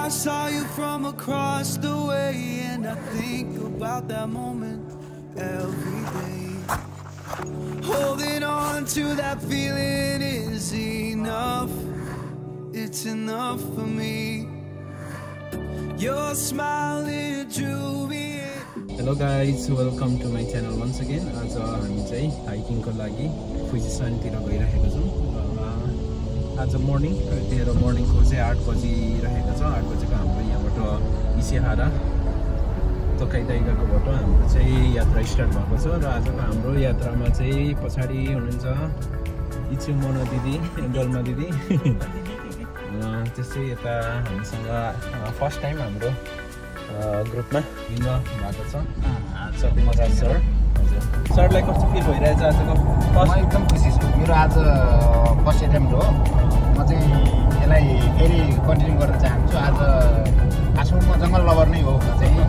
I saw you from across the way, and I think about that moment every day. Holding on to that feeling is enough. It's enough for me. Your smile, it drew me in. Hello guys, welcome to my channel once again. आज हामी चाहिँ hiking को लागि फुजिसानतिर गइरहेका छौं। आज morning मर्निङको चाहिँ 8 बजिरहेको छ। 8 बजेको हाम्रो यहाँबाट इसेहारा तोकाइदाइगाकोबाट हाम्रो चाहिँ यात्रा स्टार्ट भएको छ र आजको हाम्रो यात्रामा चाहिँ पछाडी हुनुहुन्छ इचुमोना दिदी, डल्मा दिदी। त्यसै यता हामीसँग फर्स्ट टाइम हाम्रो ग्रुपमा हिँड्नु भएको छ सत्यमजा सर। हजुर सरलाई कस्तो फिल भइरहेछ आजको? म एकदम खुसी छु। मेरो आज फर्स्ट एटेम्प्ट हो। म चाहिँ यसलाई फेरि कन्टिन्यू गर्न चाहन्छु। आज खासमा म जङ्गल लभर नै हो चाहिँ,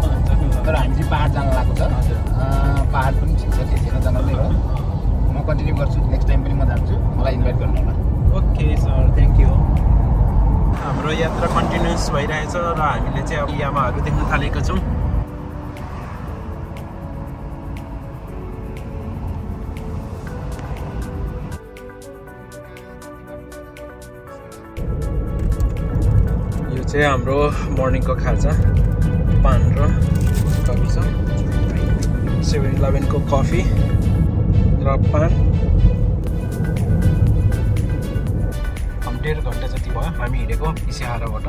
तर हामी चाहिँ पाहाड जान लागेको छ। पाहाड पनि ठिक छ, केही छैन, जङ्गलै हो। म कन्टिन्यू गर्छु, नेक्स्ट टाइम पनि म जान्छु, मलाई इन्भाइट गर्नु होला। Okay sir, thank you. हाम्रो यात्रा कन्टिन्युस भइरहेछ र हामीले चाहिँ अब यामाहरू देख्न थालेका छौँ। यो चाहिँ हाम्रो मर्निङको खाजा पान र कफी छ। 7-11 को कफी र पान। 1.5 घन्टा जति भयो हामी हिँडेको इसेहाराबाट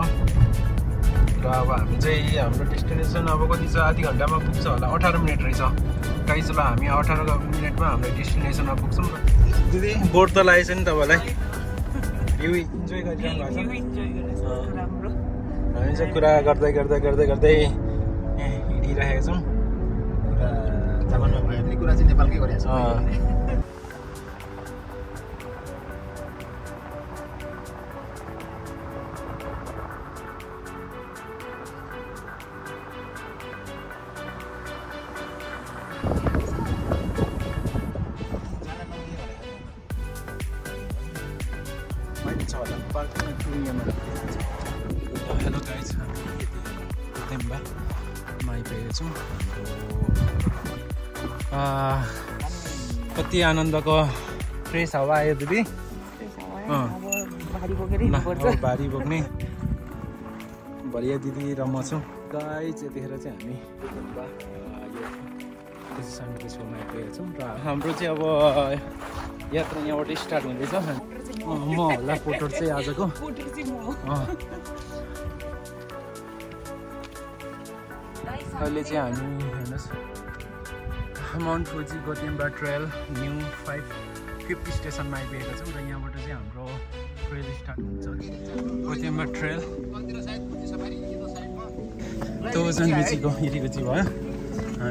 र अब हामी चाहिँ हाम्रो डेस्टिनेसन अब कति छ, आधी घन्टामा पुग्छ होला। 18 मिनट रहेछ गाइस। ल हामी 18 मिनटमा हाम्रो डेस्टिनेसनमा पुग्छौँ। दिदी बोर त लागेछ नि तपाईँलाई? भ्यू इन्जोय गरिरहनु भएको छ? हामी चाहिँ कुरा गर्दै हिँडिरहेका छौँ। कुरा जापानमा भयो भने कुरा चाहिँ नेपालकै गरिरहेको छ। हेलो गाइज, हामी गोतेम्बामा आइपुगेको छौँ। कति आनन्दको फ्रेस हावा आयो दिदी। भारी बोक्ने भरिया दिदी र म छौँ गाइज। यतिखेर चाहिँ हामी गोतेम्बा यो फुजिसानको छेउमा आइपुगेका छौँ र हाम्रो चाहिँ अब यात्रा यहाँबाट स्टार्ट हुँदैछ। म होला पोटर चाहिँ आजको। अहिले चाहिँ हामी हेर्नुहोस् माउन्ट फुजी गोतेम्बा ट्रेल न्यू 550 स्टेसनमा आइपुगेका छौँ र यहाँबाट चाहिँ हाम्रो ट्रेल स्टार्ट हुन्छ। गोतेम्बा ट्रेल तोजनबिचीको इरिगची भयो।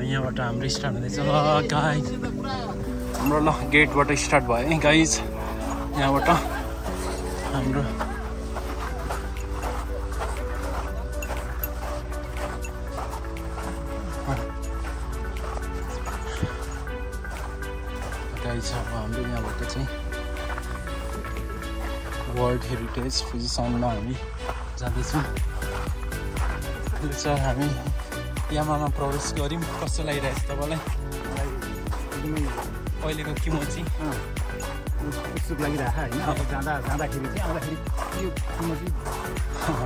यहाँबाट हाम्रो स्टार्ट हुँदैछ। ल गाइज हाम्रो ल गेटबाट स्टार्ट भयो है गाइज। यहाँबाट हाम्रो गाइज अब हाम्रो यहाँबाट चाहिँ वर्ल्ड हेरिटेज फुजिसानमा हामी जाँदैछौँ। सर हामी यामामा प्रवेश गऱ्यौँ। कस्तो लागिरहेछ तपाईँलाई अहिलेको किमोची? उत्सुक लागिरहेको होइन। अब जाँदाखेरि चाहिँ आउँदाखेरि यो किमोची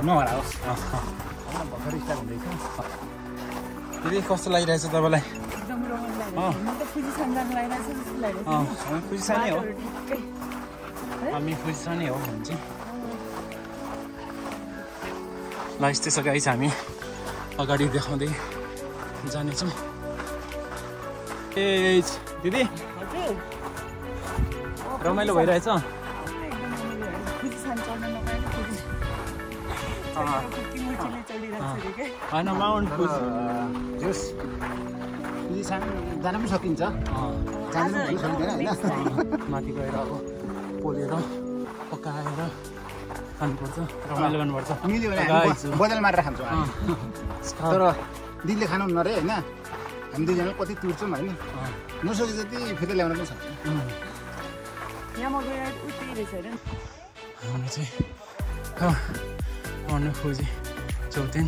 नहराओस्। भर्खर स्टार्ट हुँदैछ। दिदी कस्तो लागिरहेछ तपाईँलाई? फुजिसानै हो, हामी फुजिसानै हो भने चाहिँ। ल यस्तै छ गाइस, हामी अगाडि देखाउँदै जानेछौँ। ए दिदी रमाइलो भइरहेछ? होइन माउन्ट फुजी जान पनि सकिन्छ, जानु पनि सकिँदैन होइन। माथि गएर अब पोलेर पकाएर खानुपर्छ, रमाइलो गर्नुपर्छ। मिल्यो भने बदल मारेर खान्छौँ तर दिदीले खानु हुन्न अरे होइन। हामी दुईजना कति तुर्छौँ होइन, नसके जति फेरि ल्याउन पनि सक्छौँ। हाम्रो चाहिँ फुजी चौथेन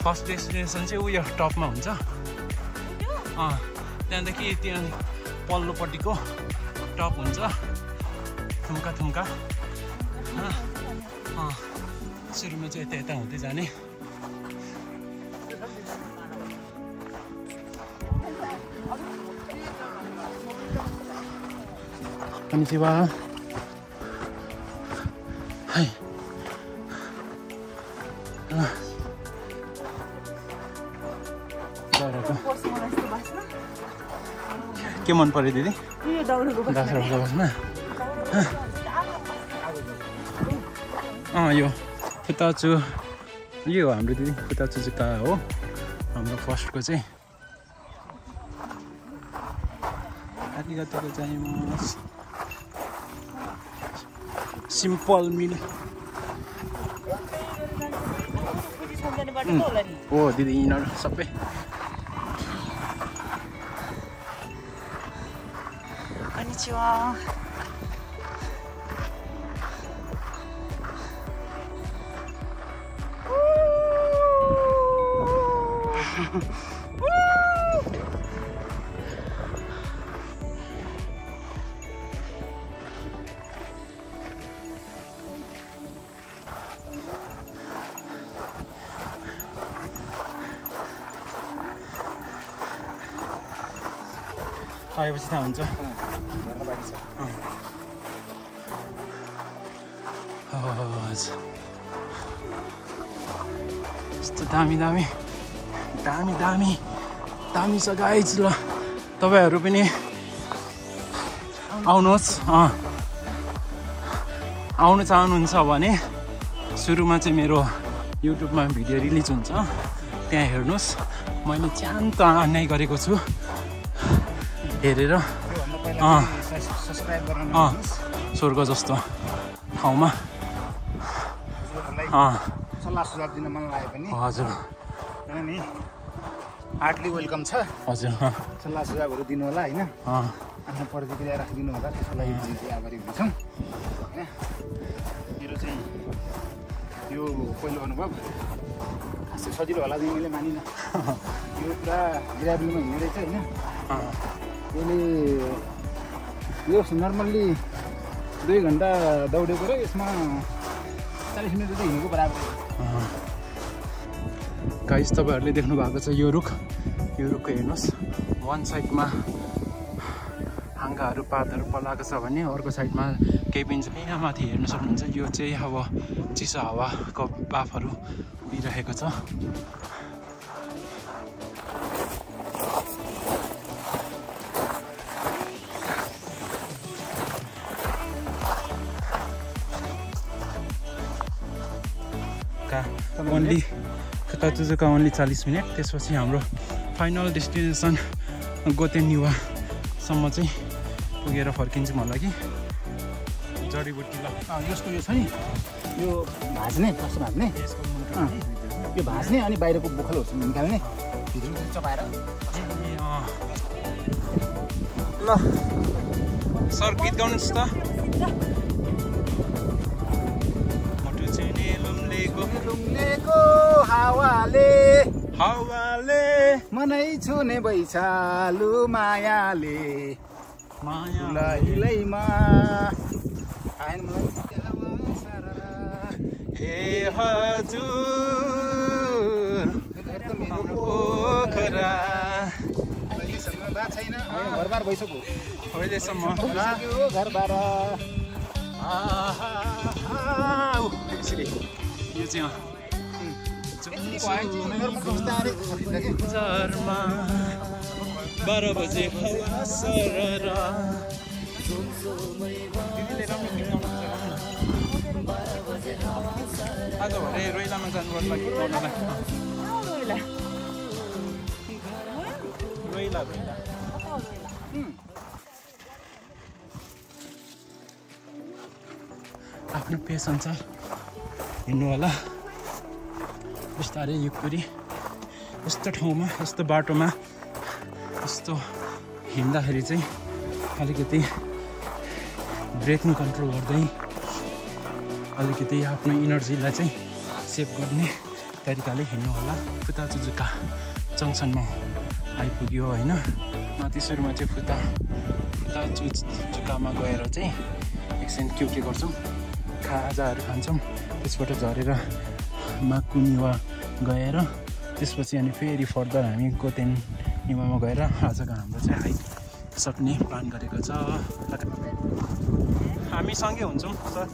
फर्स्ट डेस्टिनेसन चाहिँ उयो टपमा हुन्छ त्यहाँदेखि त्यहाँ पल्लोपट्टिको टप हुन्छ थुम्का सुरुमा चाहिँ यता हुँदै जाने konnichiwa hai के मन पर्यो दिदी दासरको बसमा यो फुताचु यो हो हाम्रो दिदी फुताचु जुत्ता हो हाम्रो फर्स्टको चाहिँ आरिगातो गोजाइमासु सिम्पल मिल हो दिदी यिनीहरू सबै konnichiwa आएपछि थाहा हुन्छ यस्तो दामी छ गाइज ल तपाईँहरू पनि आउनुहोस् आउनु चाहनुहुन्छ भने सुरुमा चाहिँ मेरो युट्युबमा भिडियो रिलिज हुन्छ त्यहाँ हेर्नुहोस् मैले च्यान्त अन्याय गरेको छु हेरेर स्वर्ग जस्तो ठाउँमा सल्लाह सुझाव दिन मन लाग्यो पनि हजुर नि हार्टली वेलकम छ हजुर सल्लाह सुझावहरू दिनु होला होइन आफ्नो प्रतिक्रिया राखिदिनु होला त्यसको लागि चाहिँ आभारी हुन्छौँ होइन मेरो चाहिँ यो पहिलो अनुभव खासै सजिलो होला चाहिँ मैले मानिनँ यो पुरा ग्राभलीमा हिँड्ने रहेछ होइन यसले यो नर्मल्ली 2 घन्टा दौडेको र यसमा 40 मिनट चाहिँ हिँडेको बराबर गाइस तपाईँहरूले देख्नु भएको छ यो रुख हेर्नुहोस् वान साइडमा हाँगाहरू पातहरू पलाएको छ भने अर्को साइडमा केही पनि छैन यहाँ माथि हेर्न सक्नुहुन्छ यो चाहिँ अब चिसो हावाको बाफहरू उडिरहेको छ ओन्ली फुताचुका ओन्ली 40 मिनट त्यसपछि हाम्रो फाइनल डेस्टिनेसन गोतेनिवासम्म चाहिँ पुगेर फर्किन्छौँ होला कि जडीबुटी ल यसको यो छ नि यो भाज्ने कस्तो भाज्ने यो भाज्ने अनि बाहिरको बोखलहरू निकाल्ने भित्र चपाएर ल सर गीत गाउनुहोस् त लुम्लेको हावाले मनै छुने बैसालु मायाले हिलैमा हे हजुर पोखरा छैन घरबार भइसक्यो अहिलेसम्म घरबार यो चाहिँ जरमा 12 बजे हवा सरर आज भरे रोइलामा जानुपर्छ कि रोइला आफ्नो पेस अनुसार हिँड्नु होला बिस्तारै युक्कुरी यस्तो ठाउँमा यस्तो बाटोमा यस्तो हिँड्दाखेरि चाहिँ अलिकति ब्रेकिङ कन्ट्रोल गर्दै अलिकति आफ्नो इनर्जीलाई चाहिँ सेभ गर्ने तरिकाले हिँड्नु होला। फुता जुजुका जङ्सनमा आइपुग्यो होइन। त्यसरीमा चाहिँ फुता जुजुकामा गएर चाहिँ एकछिन के गर्छौँ, खाजाहरू खान्छौँ। त्यसबाट झरेर माकुनिवा गएर त्यसपछि अनि फेरि फर्दर हामी गोतेनिवामा गएर आजको हाम्रो चाहिँ हाइक सक्ने प्लान गरेको छ। हामी सँगै हुन्छौँ सर।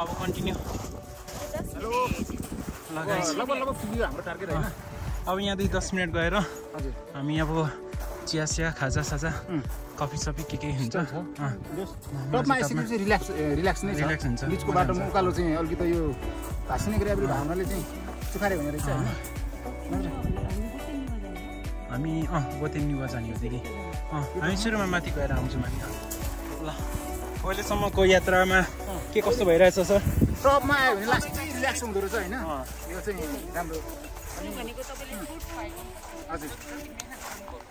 अब कन्टिन्यू। लगभग पुग्यो हाम्रो टार्गेट होइन। अब यहाँदेखि 10 मिनट गएर हामी अब चिया खाजा कफी सफी के हुन्छ। टपमा आइसकेपछि रिल्याक्स नै रिल्याक्स हुन्छ। बिचको बाटोमा उकालो चाहिँ अलिकति यो भाँसिने ग्राभिटी भावनाले चाहिँ सुखारे हुने रहेछ होइन। हामी गोतेनिवा जाने हो देखि हामी सुरुमा माथि गएर आउँछौँ हामी। ल अहिलेसम्मको यात्रामा के कस्तो भइरहेछ सर? टपमा आयो भने लास्ट चाहिँ रिल्याक्स हुँदो रहेछ होइन। यो चाहिँ राम्रो। हजुर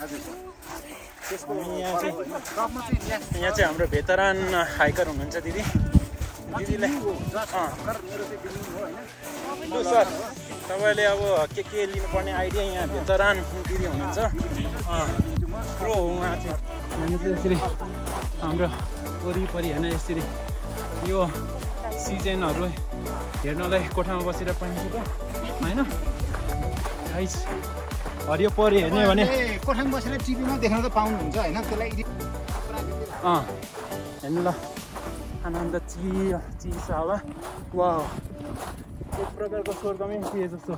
हजुर यहाँ चाहिँ हाम्रो भेतरान हाइकर हुनुहुन्छ दिदीलाई सर तपाईँले अब के लिनुपर्ने आइडिया यहाँ भेतरान दिदी हुनुहुन्छ प्रो हो उहाँ चाहिँ। हामी चाहिँ यसरी हाम्रो वरिपरि होइन यसरी यो सिजनहरू हेर्नलाई कोठामा बसेर पाइन्छ त होइन। हरियो पऱ्यो हेर्ने भने कोठामा बसेर टिभीमा देख्न त पाउनुहुन्छ होइन। त्यसलाई हेर्नु ल आनन्द चिज हावा वा एक प्रकारको स्वर्गमै थिए जस्तो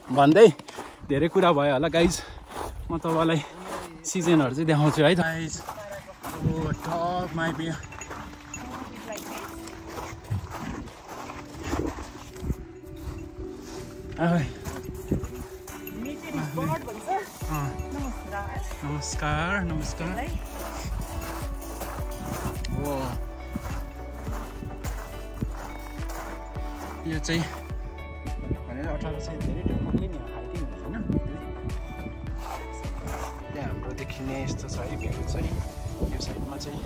भन्दै धेरै कुरा भयो होला गाइज। म तपाईँलाई सिजनहरू चाहिँ देखाउँछु है गाइज। टपमा आइपुग्यो। नमस्कार नमस्कार। यो चाहिँ भनेर 18 चाहिँ धेरै ढुङ्गाले नि हाइकिङ हुन्छ होइन। त्यहाँ हाम्रो देखिने यस्तो छ है भ्यू चाहिँ। यो साइडमा चाहिँ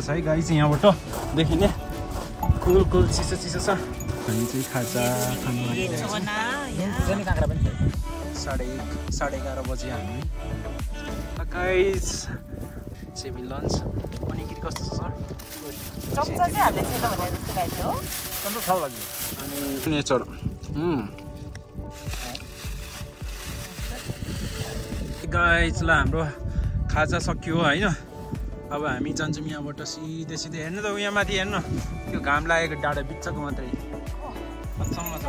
छ है गाई चाहिँ यहाँबाट देखिने कुल चिसो छ। हामी चाहिँ खाजा खानु लागिरहेको छ। 11:30 बजे हामी गाइज सेमी लन्च। अनि के कस्तो छ सर? अनि नेचर गाइज ल हाम्रो खाजा सक्यो होइन। अब हामी जान्छौँ यहाँबाट सिधै हेर्नु त यहाँ माथि हेर्नु त्यो घाम लागेको डाँडा बिचको मात्रै अचम्म छ।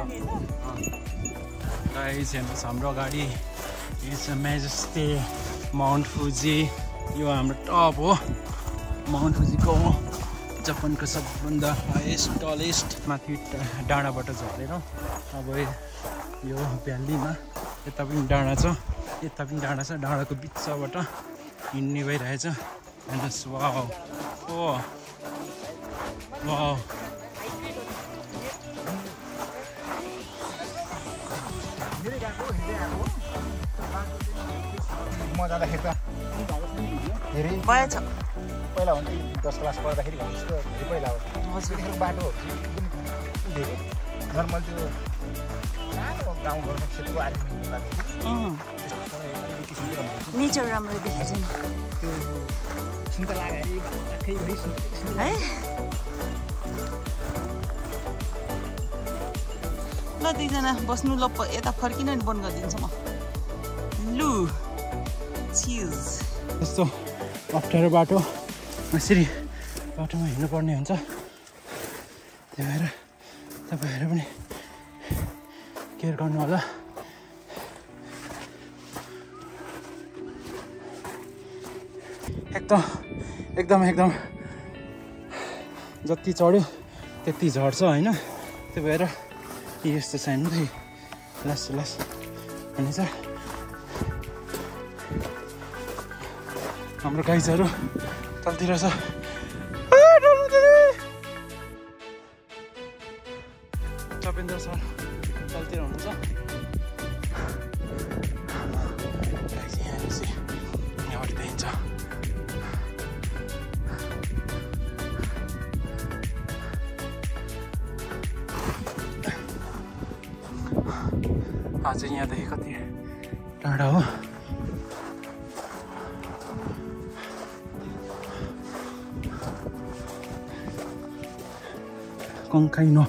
गाइस हेर्नुहोस् हाम्रो गाडी इट्स अ मेजेस्टी माउन्ट फुजी। यो हाम्रो टप हो माउन्ट फुजीको जापानको सबभन्दा हाइएस्ट टलेस्ट माथि डाँडाबाट झरेर अब यो भ्यालीमा यता पनि डाँडा छ यता पनि डाँडा छ। डाँडाको बिचबाट हिँड्ने भइरहेछ। And just wow. Oh. Wow. म जाँदाखेरि त धेरै भएछ। पहिला हुन्छ 10 क्लास पढ्दाखेरि भनेको धेरै पहिला हो। हजुर बाटो धेरै नर्मल त्यो गाउँघरमा खेतको आर्मी नेचर राम्रो देखेको छैन त्यो चिन्ता लाग्यो है। ल दुईजना बस्नु ल यता फर्किन नि बन्द गरिदिन्छु म। लु चिज यस्तो अप्ठ्यारो बाटो यसरी बाटोमा हिँड्नुपर्ने हुन्छ। त्यही भएर तपाईँहरू पनि केयर गर्नु होला। एकदम जति चढ्यो त्यति झर्छ होइन। त्यही भएर यस्तो छैन त लास भन्ने छ। हाम्रो गाइजहरू तलतिर छ। उपेन्द्र सर तलतिर हुनुहुन्छ यहाँबाट देखिन्छ आज यहाँदेखि कति टाढा हो Concaino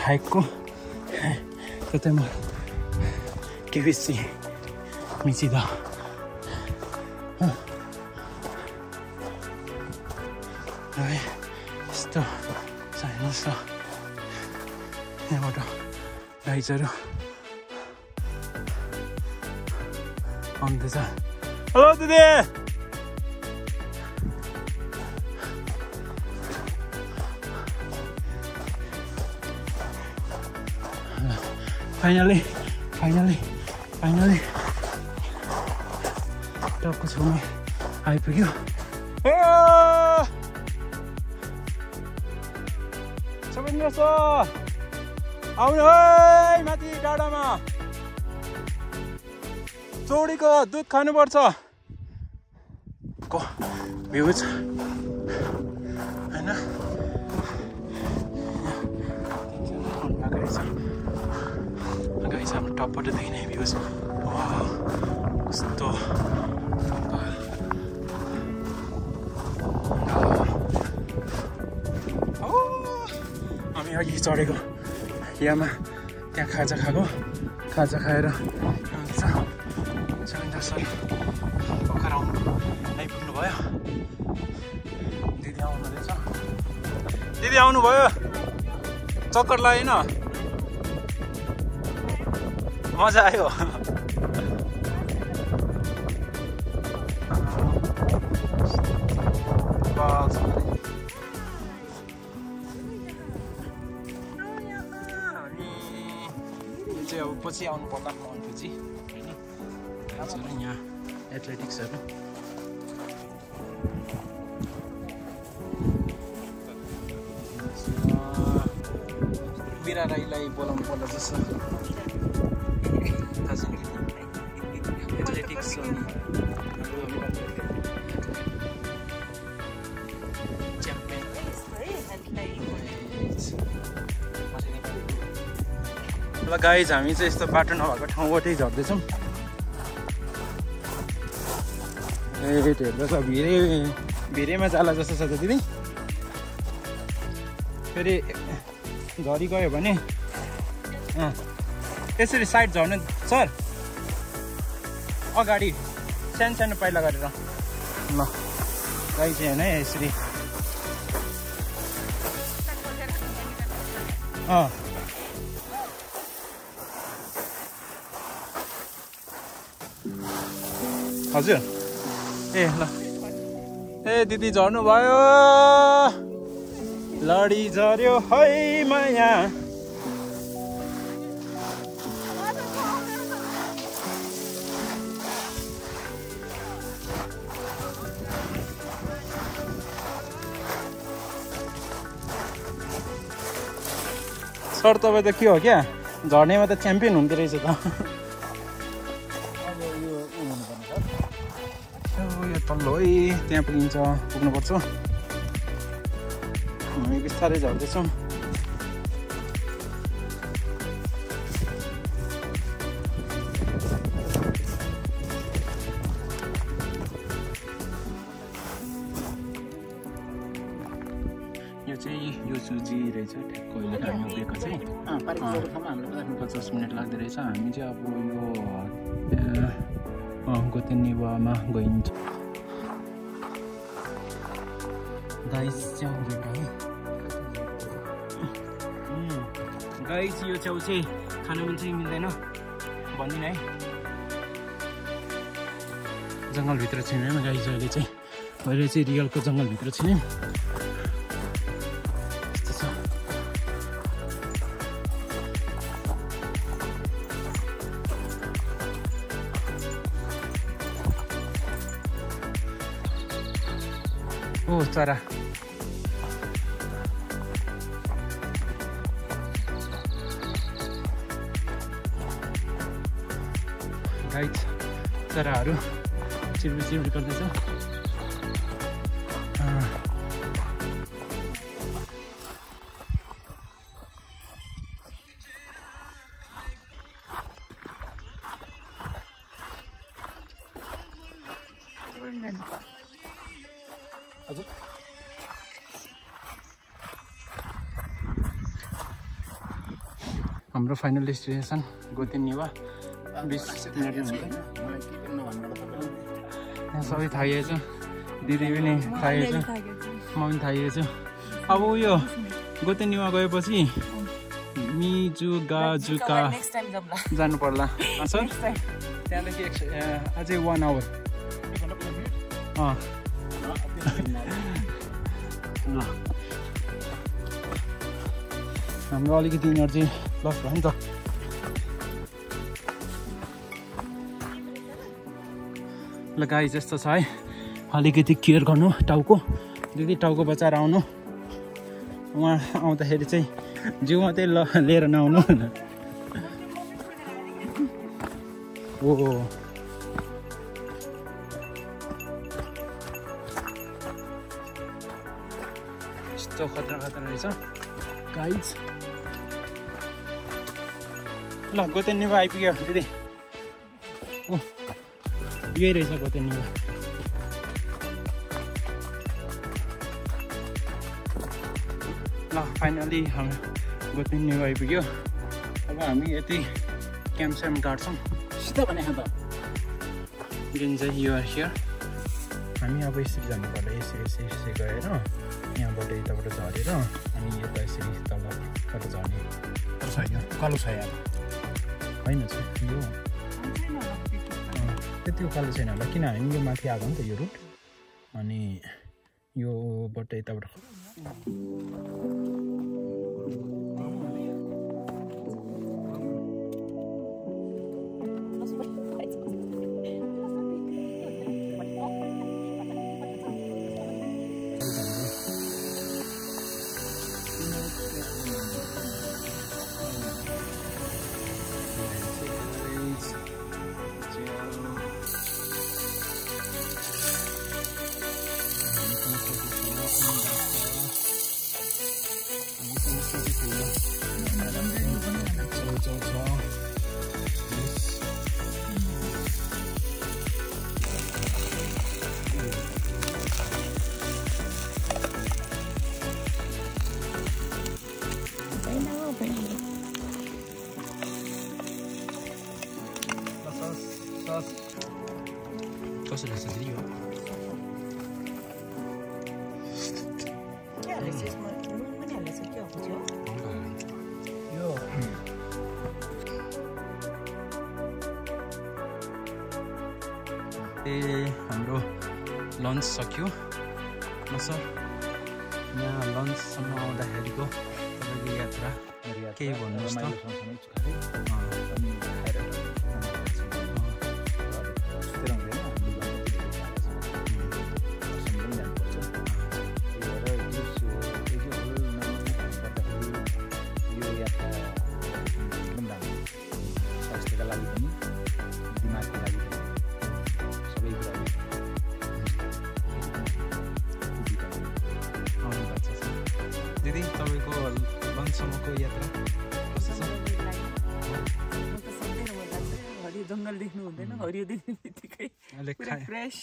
haiko totemo kibishii道だ。はい、ちょっと最後さ、またライザルon the sun. Hello today. Finally. Tapos kami आइपुग्यो. सबैजना सर आउनु है माथि डाँडामा. चौडीको दुध खानुपर्छ. को भ्यू छ हैन. गाइस हाम्रो टपबाट देखिने भ्यूज. कस्तो हामी अघि चढेको यामा त्यहाँ खाजा खाएको. खाजा खाएर समिन्द्र सर भर्खर आइपुग्नु भयो. दिदी आउनु रहेछ. दिदी आउनु भयो. चक्कर लागेन. मजा आयो. अब पछि आउनु पर्ला माउन्टफुजी होइन. यहाँ एथलेटिक्सहरू बिरा राईलाई बोलाउनु पर्ला जस्तो. एथलेटिक्स ल गाइज हामी चाहिँ यस्तो बाटो नभएको ठाउँबाटै झर्दैछौँ. ए हेर्दैछ भिरैमा जाला जस्तो छ त दिदी. फेरि झरी गयो भने त्यसरी साइड झर्ने सर. अगाडि सानो पाइला गरेर ल गाई चाहिँ होइन यसरी. हजुर ए ल ए दिदी झर्नु भयो. लडी झर्यो है माया. सर तपाईँ त के हो क्या झर्नेमा त च्याम्पियन हुँदो रहेछ त. तल्लो है त्यहाँ पुग्नुपर्छ. हामी बिस्तारै झर्दैछौँ. यो चाहिँ यो सुजी रहेछ. ठ्याक्क अहिले हामी उभिएको चाहिँ 50 मिनट लाग्दो रहेछ. हामी चाहिँ अब यो गोतेनीवामा गइन्छ. गाइस च्याउ रेट है. गाइस यो च्याउ चाहिँ खानु चाहिँ मिल्दैन भन्दिनँ है. जङ्गलभित्र छिर्यौँ गाइस. अहिले चाहिँ रियलको जङ्गलभित्र छिर्यौँ. यस्तो छ. ओ चरा. गाइज चराहरू चिरबिर चिरबिर गर्दैछ। हाम्रो फाइनल डेस्टिनेसन गोतेनिवा 20 मिनट हुन्छ। यहाँ सबै थाकिएको छु, दिदी पनि थाकिएको छु, म पनि थाकिएको छु। अब उयो गोतेनिवा गएपछि मिजुगाजुका जानु पर्ला सर। त्यहाँदेखि अझै 1 आवर। ल हाम्रो अलिकति इनर्जी लस भयो नि त। ल गाइस यस्तो छ है, अलिकति केयर गर्नु टाउको। दिदी टाउको बचाएर आउनु, उहाँ आउँदाखेरि चाहिँ जिउ मात्रै लिएर नआउनु। ओ यस्तो खतरा खतरा रहेछ गाइस। ल गोतेनिवा आइपुग्यो दिदी। ओ यही रहेछ गोतेनिवा। ल फाइनली हामी गोतेनिवा आइपुग्यो। अब हामी यति क्याम्पसाइम गाड्छौँ सिधा भने त जुन चाहिँ यु आर हियर। हामी अब यसरी जानु पर्ला, यसरी गएर यहाँबाट यताबाट झरेर अनि यता यसरी तलबाट झर्ने छैन, कालो छ यार होइन चाहिँ यो त्यति उकालो छैन होला, किन हामी यो माथि आएको नि त यो रुट। अनि योबाट यताबाट कसरी छ दिदी हो? हाम्रो लन्च सक्यो न सर। यहाँ लन्चसम्म आउँदाखेरिको तपाईँको यात्रा केही भन्नुहोस् त। दिदी तपाईँको लन्चसम्मको यात्रा कस्तो छ? हरियो जङ्गल देख्नु हुँदैन, हरियो देख्ने बित्तिकै फ्रेस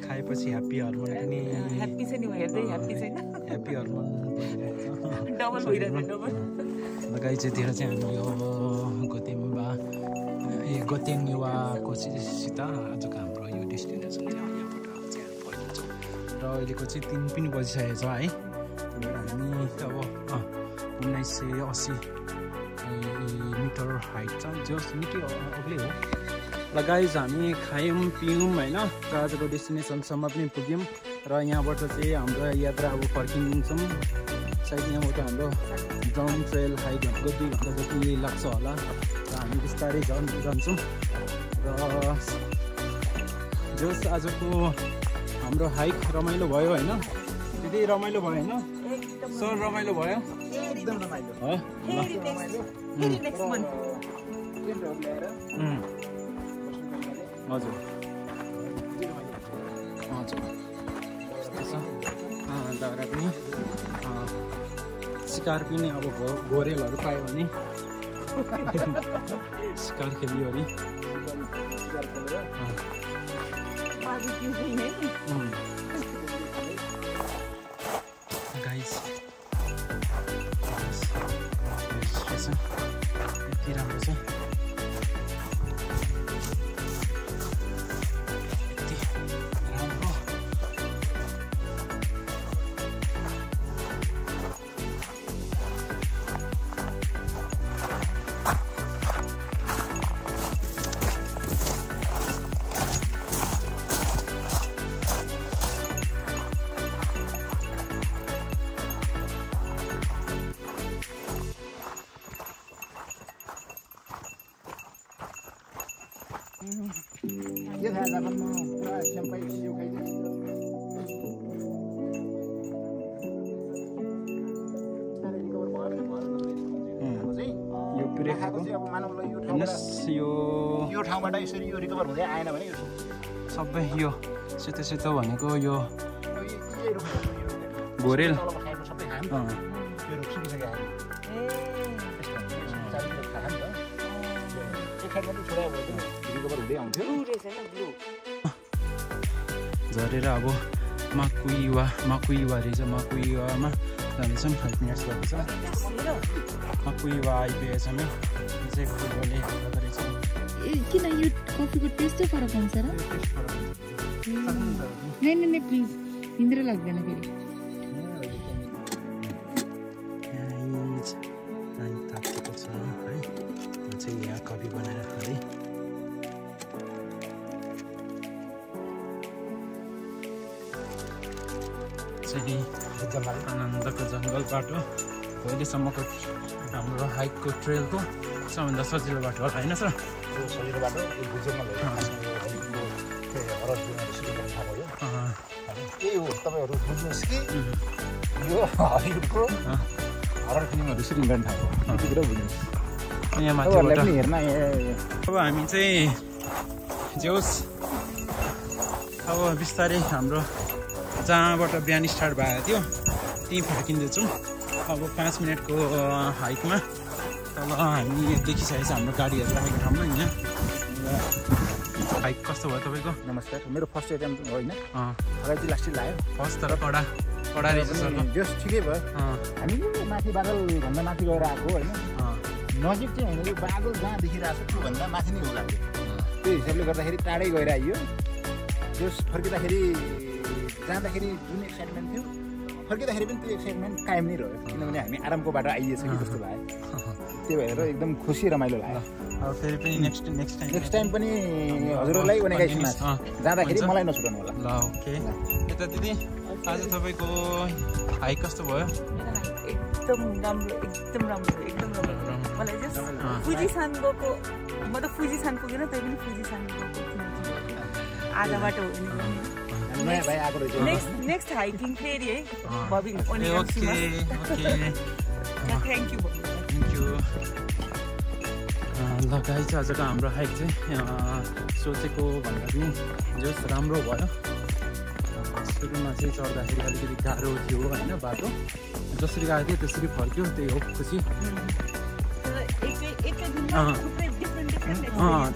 खाएपछि ह्याप्पी हर्मोन पनि ह्याप्पी छ नि, हेर्दै ह्याप्पी छैन, ह्याप्पी हर्मोन डबल भइरहेछ डबल। गाई चाहिँतिर चाहिँ हामी यो गोतेनिवाको सित आजको हाम्रो यो डेस्टिनेसन चाहिँ यहाँबाट चाहिँ हामी फर्किन्छौँ। र अहिलेको चाहिँ 3 पनि बजिसकेको छ है। हामी अब 1980 मिटर हाइट छ, जस निकै अग्लै हो। ल गाइज हामी खायौँ पियौँ होइन, र आजको डेस्टिनेसनसम्म पनि पुग्यौँ। र यहाँबाट चाहिँ हाम्रो यात्रा अब फर्किन्छौँ। सायद यहाँबाट हाम्रो डाउन ट्रेल हाइक 2 घन्टा जति लाग्छ होला। र हामी बिस्तारै जान्छौँ। र जस आजको हाम्रो हाइक रमाइलो भयो होइन दिदी? रमाइलो भयो होइन सर? रमाइलो भयो, एकदम रमाइलो हजुर हजुर दाउरा पनि शिकार पनि अब घोरेलहरू पायो भने शिकार खेलियो अरे गाइस यति राम्रो छ यो थाहा जापानमा पुरा स्याम्पाई सिउ खाइदिन्छ यो पुरै खाएको अब मानव ल यो ठाउँबाट यसरी यो रिकभर हुँदै आएन भने यो सबै यो सेतो सेतो भनेको यो घोरेल सबै खायो नि त यो रुख सुकिसक्यो झरेर अब माकुइवा रहेछ माकुइवामा जाँदैछौँ 5 मिनट्स भएको छ माकुइवा आइपुगेछ हामी चाहिँ फुलले गर्दो रहेछ किन यो कफीको टेस्टै फरक हुन्छ र नै प्लिज निन्द्रा लाग्दैन फेरि तातेको छ है चाहिँ यहाँ कफी बनाएर खाँदै चाहिँ आनन्दको जङ्गल बाटो अहिलेसम्मको हाम्रो हाइकको ट्रेलको सबभन्दा सजिलो बाटो होला होइन सर सजिलो बाटो यही हो तपाईँहरू बुझ्नुहोस् कि यो हलिउडको हरर फिल्महरू सुटिङ गर्ने ठाउँ हो बुझ्नुहोस् यहाँ माथिबाट हेर्न अब हामी चाहिँ जेहोस् अब बिस्तारै हाम्रो जहाँबाट बिहान स्टार्ट भएको थियो त्यहीँ फर्किँदैछौँ अब 5 मिनटको हाइकमा तल हामी देखिसकेको छ हाम्रो गाडीहरू राखेको ठाउँमा यहाँ हाइक कस्तो भयो तपाईँको नमस्कार मेरो फर्स्ट एटेम्प होइन अगाडि लास्ट लाग्यो फर्स्ट तर कडा रहेछ सर जस ठिकै भयो हामी माथि बादलभन्दा माथि गएर आएको होइन नजिक चाहिँ होइन यो बादल जहाँ देखिरहेको छ त्योभन्दा माथि नै हो लाग्यो त्यो हिसाबले गर्दाखेरि टाढै गएर आइयो जस फर्किँदाखेरि जाँदाखेरि जुन एक्साइटमेन्ट थियो फर्किँदाखेरि पनि त्यो एक्साइटमेन्ट कायम नै रह्यो किनभने हामी आरामको बाटो आइएछ कि जस्तो भयो त्यही भएर एकदम खुसी रमाइलो लाग्यो फेरि पनि नेक्स्ट टाइम पनि हजुरहरूलाई उनीहरूलाई जाँदाखेरि मलाई नछुटाउनु होला ल ओके यता दिदी आज तपाईँको हाइक कस्तो भयो एकदम राम्रो मलाई जस्ट फुजिसान गएको म त फुजिसान पुगेन त्यही पनि फुजिसान गएको आधा बाटो हो नयाँ भाइ आएको रहेछ नेक्स्ट हाइकिङ फेरि है बबिङ ओके थ्याङ्क यू ल गाइस आजको हाम्रो हाइक चाहिँ सोचेको भन्दा पनि जस राम्रो भयो सुरुमा चाहिँ चढ्दाखेरि अलिकति गाह्रो थियो होइन बाटो जसरी गएको थियो त्यसरी फर्क्यो त्यही हो खुसी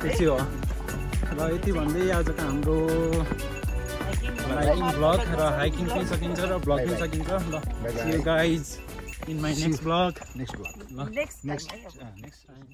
त्यति हो र यति भन्दै आजको हाम्रो हाइकिङ ब्लग र हाइकिङ पनि सकिन्छ र ब्लग पनि सकिन्छ ल see you guys in my next vlog next time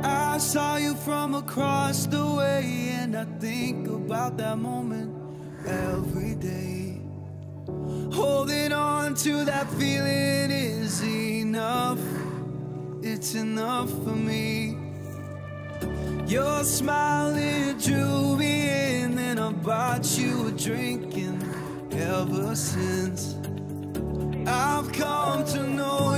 I saw you from across the way, and I think about that moment every day. Holding on to that feeling is enough. It's enough for me. Your smile, it drew me in, and I bought you a drink, and ever since I've come to know